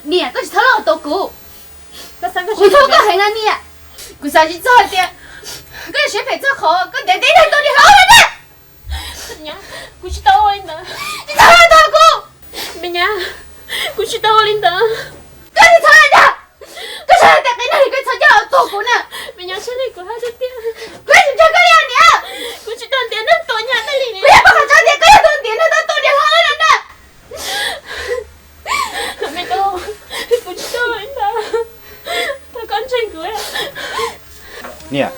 Niam, koj tsis txhob los tua kuv. Kuv thov koj heev na niam. Kuv xav tsis txog hais tias koj yuav siab phem txog qhov koj ntiav tib neeg tua niam hlob na. Kuv tsis tau ua li ntawd. Tsis txhob los tua kuv. Me nyab, kuv tsis tau ua li ntawd. Koj tsis txhob los ntag. Koj sawv daws tes qis neeg li koj txhob coj los tua kuv na. Me nyab, kuv hais tiag tiag, kuv tsis nrog koj li niam. Kuv tsis tau ntiav neeg tua nyab li. Kuv yog poj qhov tseeb tias koj yog tus ntiav neeg tua niam hlob na. Me tub, kuv tsis tau ua li ntawd. Thov koj ntseeg kuv. Niam,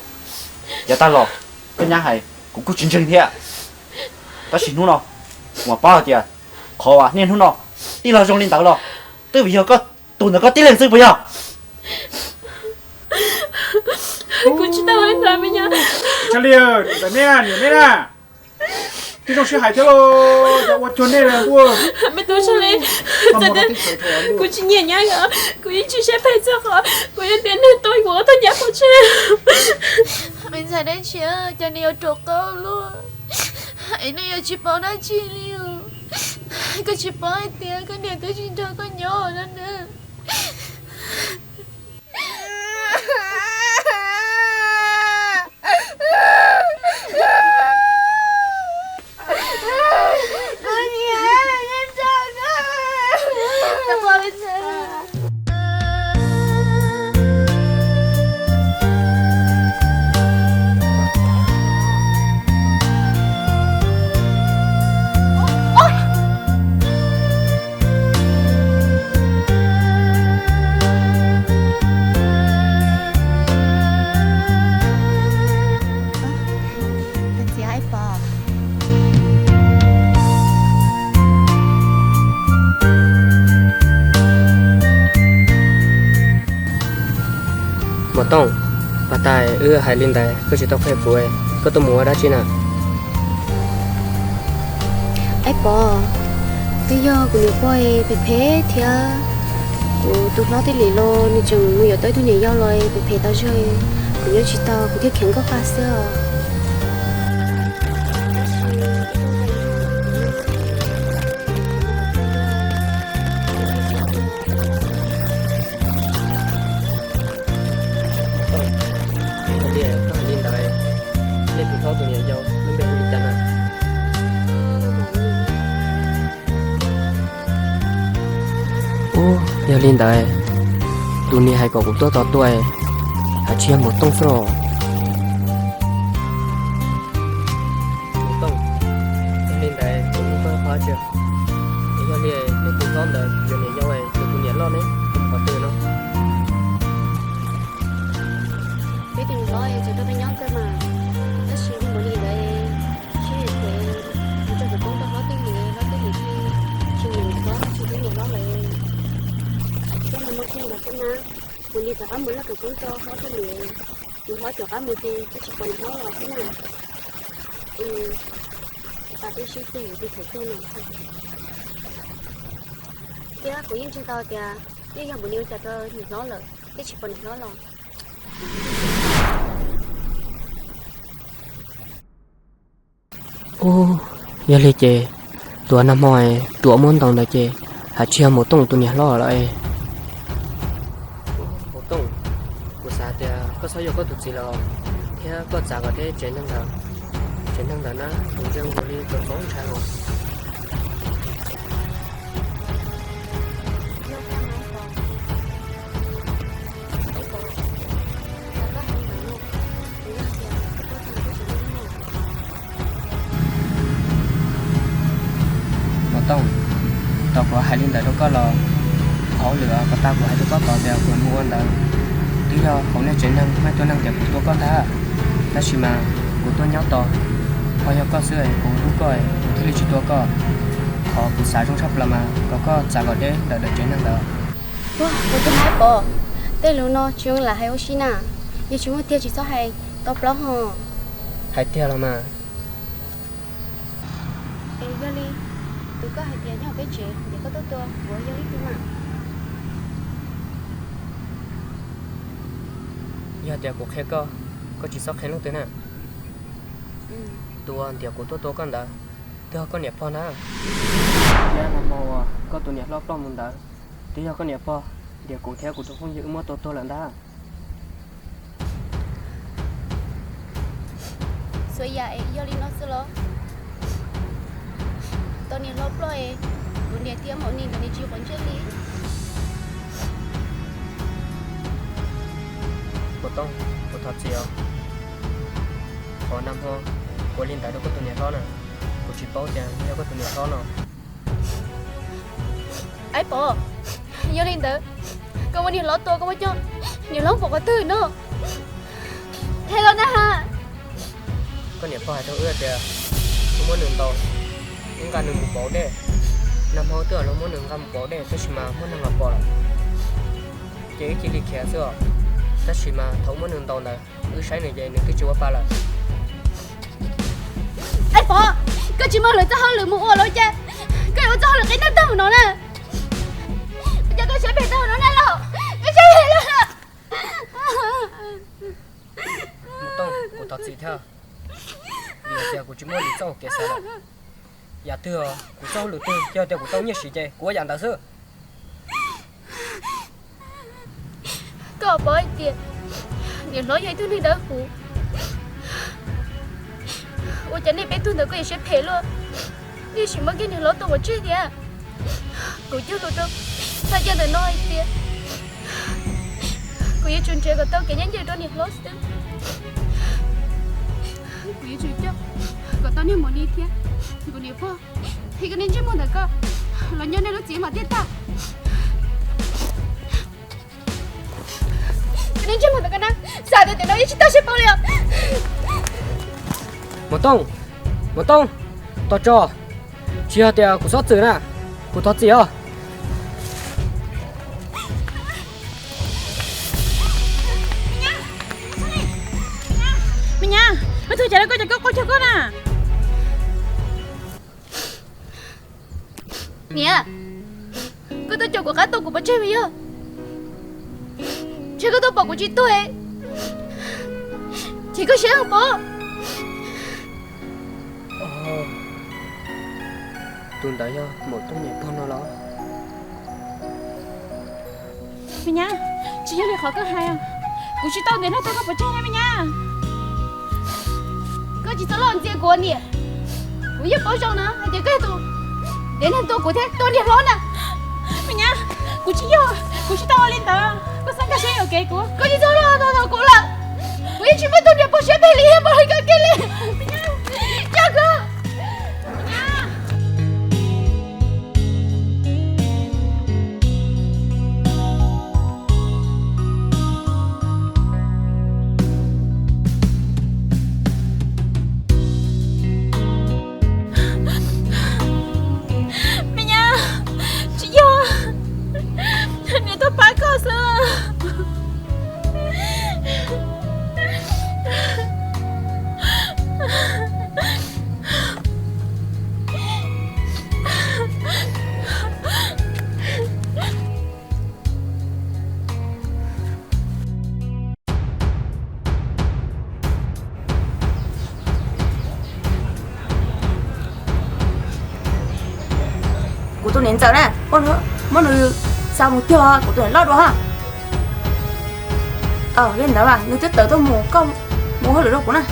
yav tag los koj nyab hais kuv kuj tsis ntseeg thiab. Tab sis hnub no kuv mam paub hais tias qhov uas niaj hnub no tij laug zoo li ntawd los twb vim yog koj tus ntawm koj tib leeg xwb puas yog? Kuv tsis tau ua li ntawd me nyab. Tshaj li, niam, niam me na, twb zoo siab hais thiab los yog ua cuag nej ntuj. Me tub Tshaj li, kuv tsis nyiam nyab os, kuv yeej tsis siab phem txog qhov kuv yuav ntiav neeg tua kuv tus nyab pov tseg. Me ntxhais dab tsi, cov niam yuav ruam qau luaj, es nej yuav tsis paub dab tsi li os. Koj tsis paub hais tias koj niam twb tsis nrog koj nyob no na. Muam Tooj, pas tas wb hais li ntawd koj tsis tau qhia kuv, koj tuaj mus ua dab tsi na? Aib Pov, twb yog kuv niam pog phem phem thiab kuv tus hlob Tij Lis los nws tseem mus yuav tau ib tug niam yau los phem phem tas zog, kuv nyob tsis tau kuv thiaj khiav nkauj qaj xwb os. Koj hais li ntawd, nej tus hlob tus niam yau lub npe hu li cas na? Ub, yog li ntawd, tus niag hais kom kuv tuaj tos tuaj, hais tsis yog Muam Tooj xwb los? Muam Tooj, yog li ntawd kuv nug koj qhov tseeb, yog li nej tus hlob ntawd yuav niam yau es tus niam loj ne, qhov twg no? Peb tus niam hlob tseem rau peb nyob kawg mas, tab sis mus li ntawd, seb es mus rau tus koob rau hlob Tij Lis, hlob Tij Lis thiaj tsis nyiam niam hlob, tsis hlub niam hlob lawm. Thiab mas muaj tiag ntawd xwb na, mus li rov qab mus lawv tus koob rau hlob Tij Lis, niam hlob rov qab mus ces twb tsis pom niam hlob los xwb na. Ua cas twb sib teg tus thaum kawg no. Thiab kuv yeej ntseeg tau tias yeej yog mus li ua cas rau niam hlob lawm twb tsis pom niam hlob los. Ub, yog li ces tus nag hmo ruam muab ntaus ntawd ces hais tsis yog Muam Tooj tus niam hlob lawm. Muam Tooj, kuv xav tias koj txhob yuav koj tus txiv los thiab koj txav kom deb tsev neeg ntawd. Tsev neeg ntawd na, tus ntseeg nkaus li txaus ntshai los. Muam Tooj, tau kuv hais li ntawd rau koj los, qhov lwm uas tau kuv hais rau koj tod tias kuv mus ua ntawd, twb yog hauv nej tsev neeg maj tuaj neeg tias kuv tua koj ntag. Tab sis mas kuv tuaj nyob tos, ho yog koj xwb kuv hlub koj, kuv thiaj li tsis tua koj. Qhov kuv xav zoo tshaj plaws mas kom koj txav kom deb ntawm lawv tsev neeg ntawd. Ua, kuv tus Aib Pov, tej lus no tsis zoo lam hais ua si na, yog tsis muaj tiag tsis txhob hais tau plaub hos. Hais tiag los mas. Es yog li, tus koj hais tias nyob hauv peb tsev ces koj tuaj tua kuv yog ib tug mas. Yog tias kuv qhia koj, koj tsis txhob qhia leej twg na. Tus uas ntiav kuv tuaj tua koj ntawd, twb yog koj niam pog na. Thiab nag hmo koj tus niam hlob ploj mus ntawd, twb yog koj niam pog ntiav kuv thiab kuv tus phooj ywg wb muab tua tuag lawm ntag. Xyov yam es yog li no xwb los? Tau niam hlob ploj es kuv niam thiab Maum Nis nkawd nim tsis quav ntsej li. Maum Tooj, kuv thov txim os. Qhov nag hmo kuv ua li ntawd rau koj tus niam hlob na, kuv tsis paub tias yog koj tus niam hlob no. Aib Pov, yog li ntawd koj muab niam hlob tua, koj muab coj niam hlob pov qhov twg no? Qhia los na ha. Koj niam pog hais rau wb tias wb muab nws ntaus, wb nqa nws mus pauv dej. Nag hmo twb los muab nws nqa mus pauv dej tab sis mas muaj neeg los pom lawm, ces wb cia li khiav xwb os. Tab sis mas thaum muab nws ntaus ntawd, wb saib nws ces nws twb tsis ua pa lawm. Aib Pov, koj tsis muaj lwm txoj hauj lwm mus ua los cas koj yuav ua txoj hauj lwm qia neeg tag mus no na? Ua cas koj siab phem tag mus no na los? Koj siab phem los? Maum Tooj, kuv thov txim thiab, vim tias kuv tsis muaj lwm txoj kev xav lawm. Yam twg kuv txoj hauj lwm twg, yog tias kuv tau nyiaj siv ces kuv ua yam ntawd xwb. Koj paub hais tias niam hlob yog ib tug neeg dawb huv, ua cas nej peb tug ntawd koj yuav siab phem luaj, nej sim muab kiag niam hlob tua pov tseg thiab. Kuv cog lus rau txoj cai ntawm no hais tias kuv yuav tsum nrhiav kom tau kev nyob nyias rau niam hlob xwb. Kuv yuav tsum coj kom tau niag Maum Nis thiab kuv niam pog thiab koj niag ntsej muag ntawm koj los nyob nej lub tsev mam tiaj tag. Koj niag ntsej muag ntawm koj na, xav tias tiam no yeej tsis tag siab paub li os. Maum Tooj, Maum Tooj, tos tso, tsis yog tias kuv txhob txwm na, kuv thov txim os. Me nyab, me nyab, koj tuag cas lawm koj cas koj quaj cuag koj na? Niam, koj tuaj caum kuv qab tua kuv pov tseg mas yog, ntshe koj tuaj pom kuv tsis tuag, ces koj siab heev pob. Tus ntawd yog Maum Tooj niam pog no los? Me nyab, tsis yog li qhov koj hais, kuv tsis tau ntiav neeg tua koj pov tseg na me nyab. Koj tsis txhob los ntxias kuv niam, kuv yeej paub zoo na hais tias koj yog tus ntiav neeg tua kuv thiab tua niam hlob na. Me nyab, kuv tsis yog, kuv tsis tau ua li ntawd, koj txhob nkag siab yuam kev kuv. Koj tsis txhob los tos kuv lawm, kuv yeej tsis muaj tus niam pog siab phem li thiab npaum li koj kiag li. Coj koj. Me nyab, tsis yog, niam tuaj pab koj xwb. Kuv tus niam ntxawm na, muab nws xa mus cuag kuv tus niam loj dua ha. Li ntawd mas nws twb tawm tuaj mus, koj mus hauj lwm rau kuv na.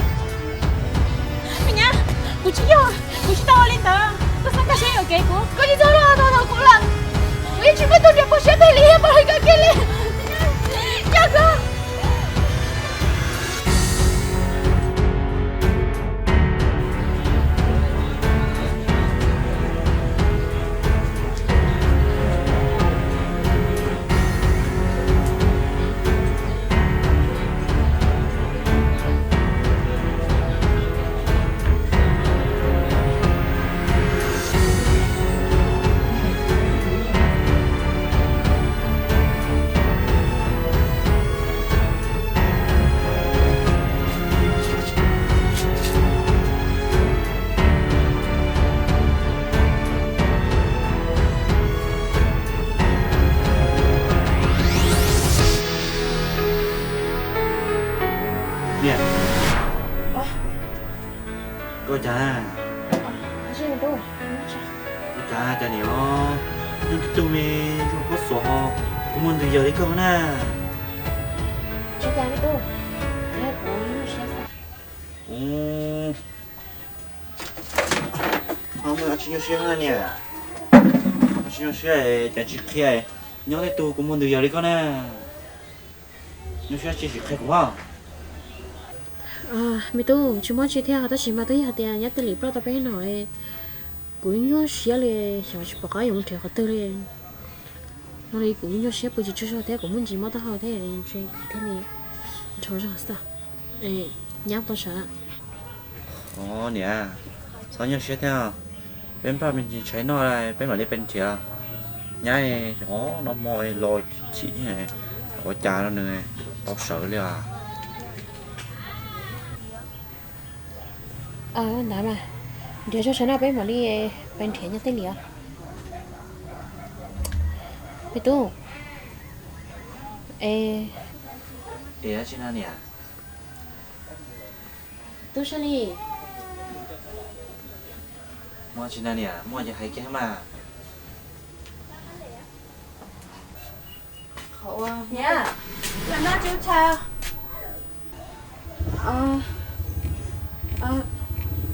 Me nyab, kuv tsis yog, kuv tsis tau ua li ntawd, koj txhob nkag siab yuam kev kuv. Koj tsis txhob los tos kuv lawm, kuv yeej tsis muaj tus niam pog siab phem li thiab npaum li koj kiag li. Coj koj. Niam, koj cas? Koj cas cas niam os? Tub me, zoo pob xuav ho, kua muag ntws yawg li koj na. Tsis tas me tub, kuv nyuaj siab xwb. Tsis nyuaj siab niam, tsis nyuaj siab cas tsis qhia, nyob tej tug kua muag ntws yawg li koj na. Nyuaj siab tsis tsis qhia kuv. Me tub, tsis muaj tsi thiab, tab sis mas twb yog hais tias nyab tej lim ploj tau peb no, kuv nyuaj siab li, xyov tsis pom qab yuav mus nrhiav qhov twg li. No li kuv nyuaj siab pw tsis tsaug zog thiab kuv muaj ntsis mob taub hau thiab thiaj li nrhau zog xwb. Nyab tau sawv. Niam, txhob nyuaj siab thiab, peb npaj me ntsis tshais noj peb mam li pem nrhiav. Nyab, o, noj hmo los chim, ua cas no nws tau sawv li os. Ntawd mas, nrhiav zog tshais noj peb mam li pem nrhiav nyab tej lim os. Me tub, e, tub Sab Lis, muaj tsis na niam, muaj ces hais kiag mas. Niam, noj tsis ua tshais.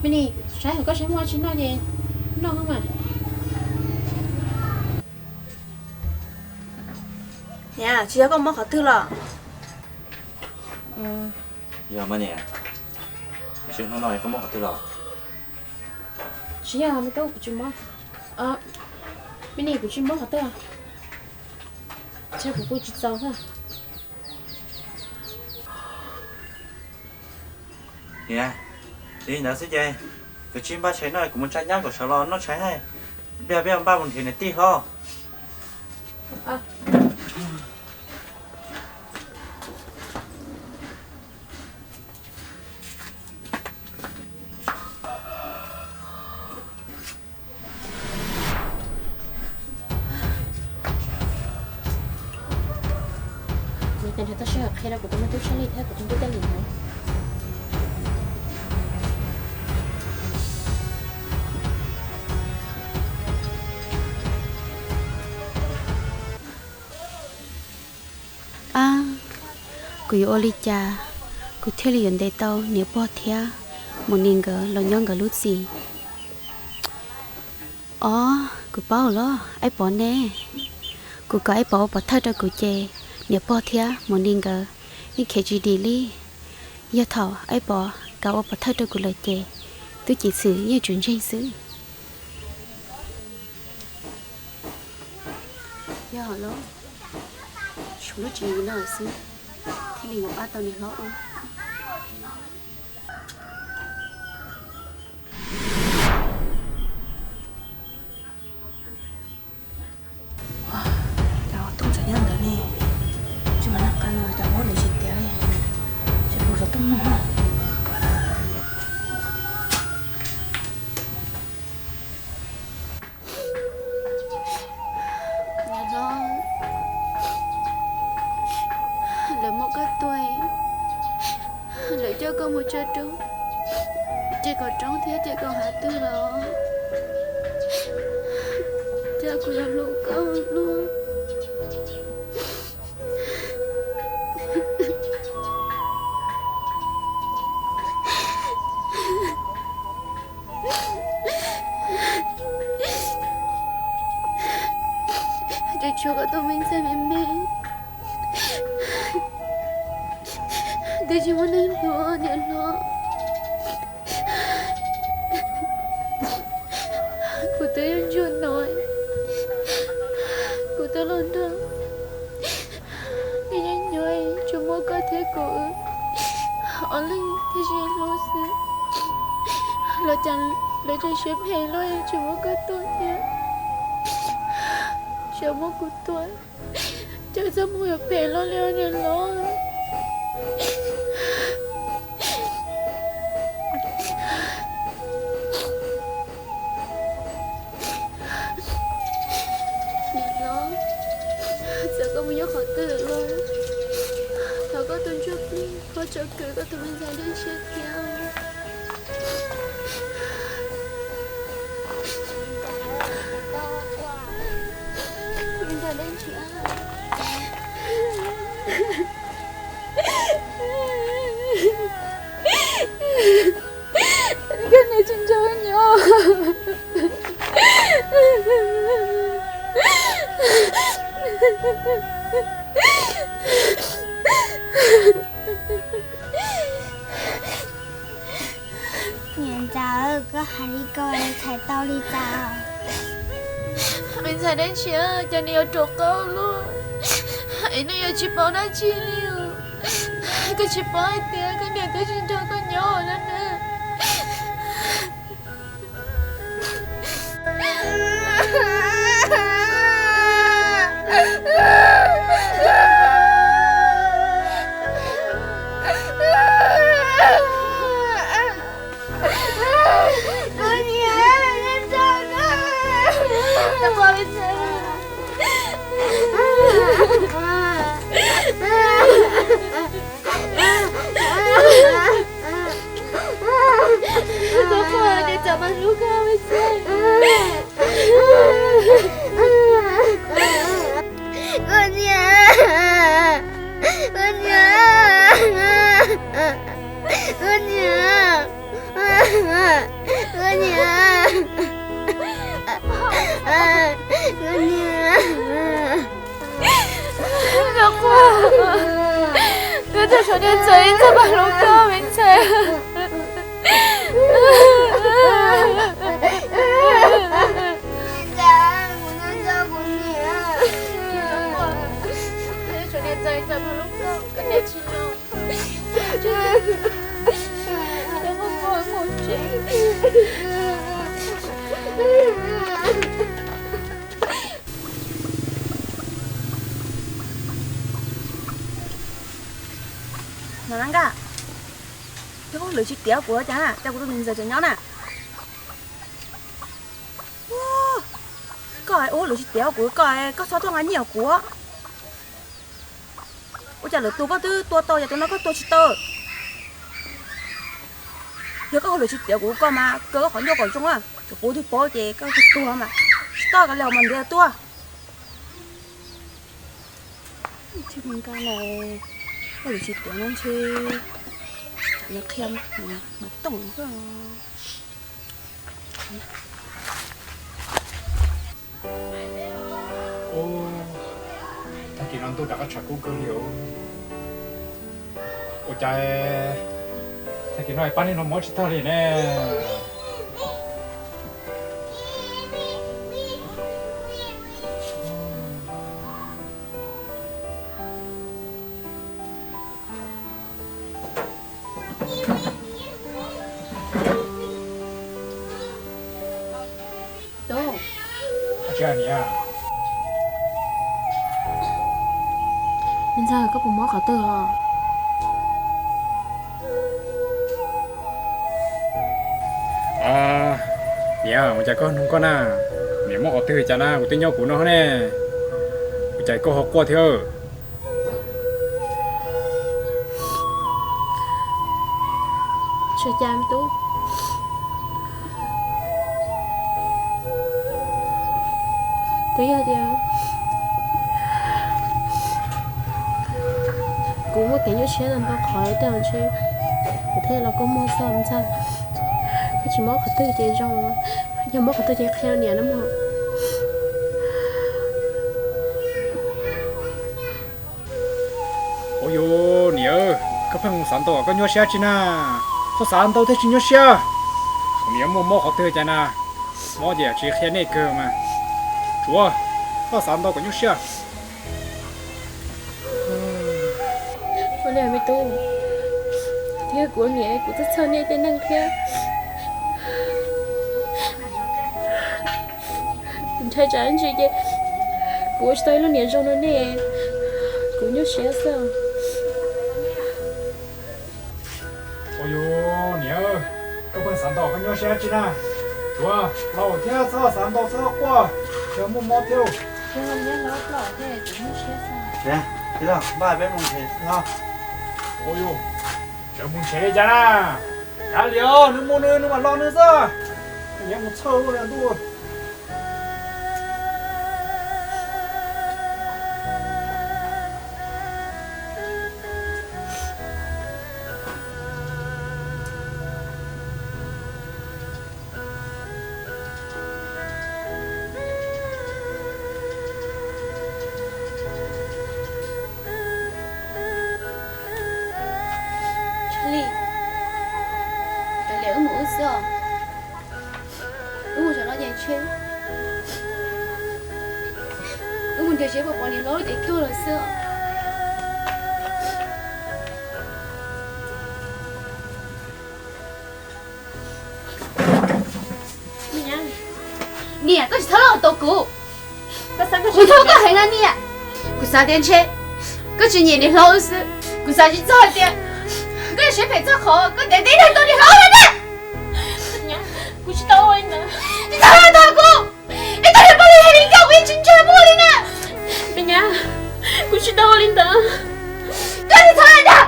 Me nis, saib hauv koj saib muaj tsis noj ces noj mas. Niam, tsis yog koj mob qhov twg los? Yog mas niam, tsis hnub no koj mob qhov twg los? Tsis yog me tub, kuv tsis mob. Me nis, kuv tsis mob qhov twg, ntshe kuv pw tsis txaus xwb. Niam, li ntawd xwb ces kuv tsis npaj tshais noj, kuv mus tsa nyab kom sawv los noj tshais. Peb, peb npaj mus nrhiav niam tij hlob. Kuv nrhiav tau sij hawm qhia rau kuv tus me tub Sab Lis thiab kuv tus tub Tej Lim ntawd. Ab, kuv yuav ua li cas kuv thiaj li yuav ntes tau niam pog thiab Mus Nis nkawd los nyob nkawd lub txim? Ob, kuv paub lawm Aib Pov ne. Kuv kom Aib Pov ua pov thawj rau kuv ces niam pog thiab Mus Nis nkawd yeej khev tsis dim li. Yog thaum Aib Pov kam ua pov thawj rau kuv lawm ces Tub Ceev Xwm yeej tsum ntseeg xwb. Yog los, tshuav lub tswv yim no xwb thiaj li mus pab tau niam hlob ua. Cas ua tub ntawm nyob ntawd ne, tsis mam nqa no cas muab lawv tsis tiav li, tsis pub zov tub mloog. Niam hlob, lawv muab koj tua, lawv coj koj mus tso rau ces kom roob thiab ces kom hav twg los cas kuv yuav hlub koj ua luaj. Ces tshuav koj tus me ntxhais me me twb tsis muaj neeg hlub niam hlob. Kuv twb yuav ntsuag no, kuv twb los nrog nej nyob nyob, tsuas muaj koj thiab kuv ob leeg thiaj sib hlub xwb. Los cas lawv tseem siab phem luaj tsis muab koj tua thiab, tseem muab kuv tua. Cas txoj hmoo yuav phem luaj li os niam hlob. Niam hlob, txawm koj mus nyob qhov twg los thov koj tus ntsuj plig ho tsom kwm koj tus me ntxhais dej siab thiab. Koj niam tsis nrog nyob. Niam ntxawm, koj hais li ko txhais tau li cas? Me ntxhais dab tsi, cas nws yuav ruam qab luaj, es nws yuav tsis paub dab tsi li. Koj tsis paub hais tias koj niam twb tsis nrog koj nyob na. Koj quaj, niam ntxawm mas hlub koj me ntxhais. Koj niam, koj niam, koj niam, koj niam, koj niam. Koj quaj, koj txhob tshuav niam ntxawm ib txhais mas hlub koj me ntxhais. Mas Nkaj, koj ua hauj lwm tsis tiav kuv cas, cas kuv tus niam ntxawm tseem nyob na? Koj ua hauj lwm tsis tiav kuv, koj, koj txhob tuaj nqa nyiaj kuv. Ua cas lwm tus koj twb tua tau, yog tus no koj tua tsis tau? Yog koj hauj lwm tsis tiav kuv, koj mas kaw koj qhov ncauj kom zoo, tsuas pub twg paub ces koj tuag mas tsis tau, kav liam mas ntiav tuaj. Thiab me Nkaj no, hauj lwm tsis tiav no ntshe tsam nws qhia mas toom xwb. Tag kis no ntuj rov qab tshav kub kawg li os. Ua cas tag kis no pab neeg no mob tsis tag li ne? Tub, me ntxawg, koj puas mob qhov twg os? Niam, ua cas koj nug koj na? Niam mob qhov twg cas na? Kuv twb nyob kuv no ne. Ua cas koj ho quaj thiab? Tsis ua cas tub. Twb yog tias kuv muaj kev nyuaj siab ntau qhov tej ntshe kuv thiaj los kua muag xwb ntxawg. Koj tsis mob qhov twg ces zoo, yog mob qhov twg ces qhia niam na mog. Ua yus niam, koj pheej xav ntau koj nyuaj siab tsi na? Txhob xav ntau thiaj tsis nyuaj siab. Niam muaj mob qhov twg cas na? Mob ces tsis qhia nej kawg mas. Tsuav, koj xav ntau kom nyuaj siab. Ua li me tub, thiab kuv niam kuv twb txhawj nej tej neeg thiab. Ntshai tsam ntsis ces kuv ua tsis tau ib lub niam zoo rau nej, kuv nyuaj siab xwb. Ua yus niam, koj pheej xav ntau koj nyuaj siab tsi na? Tsuav, laus thiab txhob xav ntau txhob quaj, yog muaj mob thiab. Tij laug, npaj peb mus tsev no. Ua yus, tseem mus tsev li cas na? Kav liam, nws mus nws, nws mam los nws xwb. Nyias mus txhawj ua ntuj. Yog seb puas pom niam hlob ces tuag lawm xwb. Niam, koj tsis txhob los tos kuv. Kuv thov koj heev na niam. Kuv xav tias ntshe koj tsis nyiam niam hlob xwb. Kuv xav tsis txog hais tias koj yuav siab phem txog qhov koj ntiav tib neeg tau niam hlob na. Kuv tsis tau ua li ntawd. Tsis txhob los tos kuv. Ib tug niag poj niam li koj kuv yeej tsis ntseeg muaj li na. Me nyab, kuv tsis tau ua li ntawd. Koj tsis txhob dag.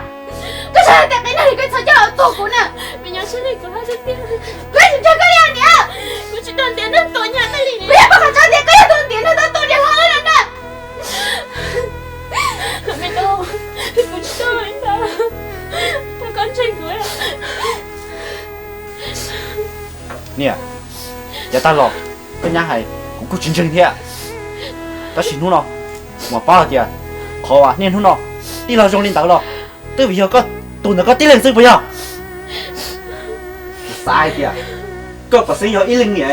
Koj xav tias qias neeg koj txhob coj los tuag kuv na. Me nyab, kuv yeej tsis ntseeg koj li niam. Kuv tsis tau ntiav neeg tua nyab li. Kuv yog poj khav tso tias koj yog tus ntiav neeg tau tua niam hlob na. Me tub, kuv tsis tau ua li ntawd. Thov koj ntseeg kuv. Niam, yav tag los koj nyab hais kuv kuj tsis ntseeg thiab. Tab sis hnub no kuv mam paub hais tias qhov uas niaj hnub no tij laug zoo li ntawd los twb vim yog koj tus ntawm koj tib leeg xwb puas yog? Kuv xav hais tias koj pom xeeb yog ib leej niam,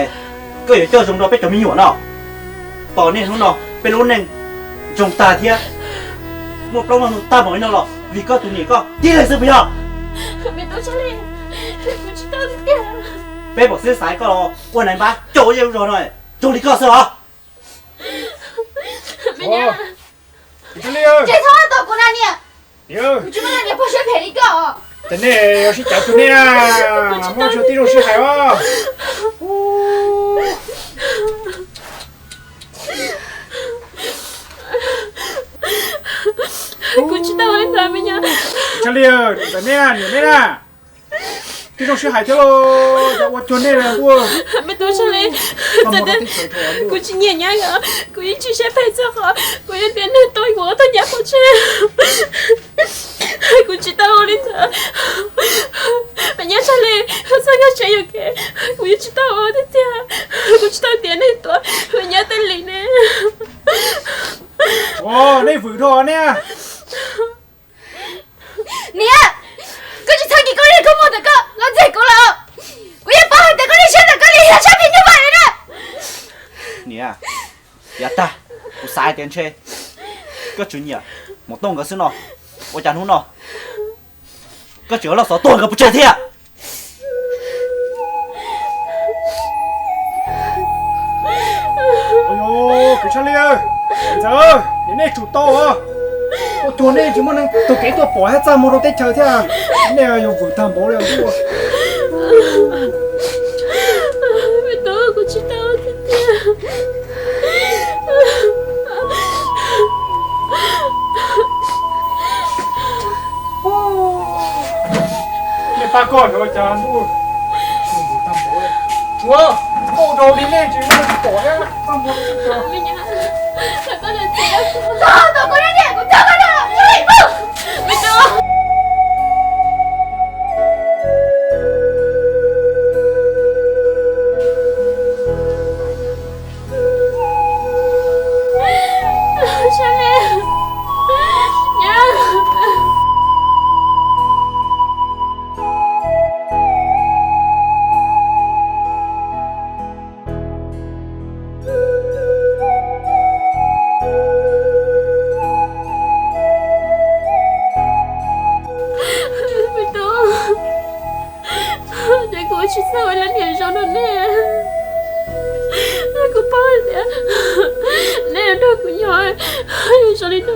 koj yuav coj zoo rau peb cov me nyuam no. Tos niaj hnub no peb lub neej zoo tag thiab muaj plaub muaj ntug tag npaum li no los vim koj tus niam koj tib leeg xwb puas yog? Peb pom xeeb xaiv koj los ua nais npab coj ua yej ua zog no, zoo li koj xwb los? Tsis txhob tos kuv na niam. Kuv tsis muaj leej niam pog siab phem li koj. Ces nej yuav sib cav cuag nej na, muaj tib zoo sib hais os. Kuv tsis tau ua li ntawd me nyab. Tshaj li, ntawm nej niam nej na, tib zoo sib hais thiab los yog ua cuag nej na tuaj. Me tub Tshaj Li, kuv tsis nyiam nyab, kuv yeej tsis siab phem txog qhov kuv yuav ntiav neeg tua kuv ob tug nyab pov tseg. Kuv tsis tau ua li ntawd. Me nyab Tshaj Li, txoj kev tseem yuam kev, kuv yeej tsis tau ua tiag tiag. Kuv tsis tau ntiav neeg tua me nyab tej li ne. Nej vwm dhau nej. Niam, koj tsis txhob kis koj niag khuj muag ntawm koj los ntxias kuv lawm. Kuv yeej paub hais tias koj niag siab ntawm koj li yog siab phem nyuj vais li na. Niam, yav tag kuv xav hais tias ntshe koj tsuas nyiam Maum Tooj nkawd xwb no, ua cas hnub no koj tseem yuav loj xov tuag nkawd pov tseg thiab? Kuv Tshaj Li, Ntxawm, niam nej tsum tau, ua cuag nej tsis muaj neeg taug kev tuaj pom thiab txaj muag rau teb chaws thiab, nej yuav vwm tag npaum li. Me tub, kuv tsis tau tiag tiag. Nej pab koj ua cas ntuj, tsuav qauj rau li nej tsis muaj neeg pom thiab txaj muag rau teb chaws. Me tub, ces kuv tsis txawj ua leej niam zoo rau nej. Kuv paub hais tias nej nrog kuv nyob zoo li no,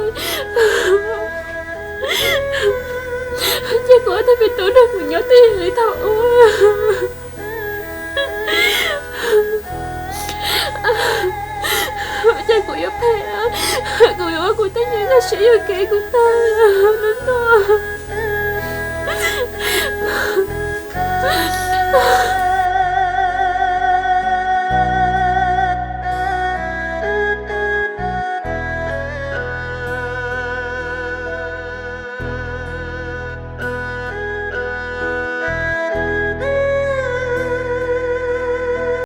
ces kuv ob tug me tub nrog kuv nyob twj ywm li thaum ub. Ces kuv yuav phem, kuv yuav ua kuv tej nyuag siab yuam kev kuv tag no tuaj.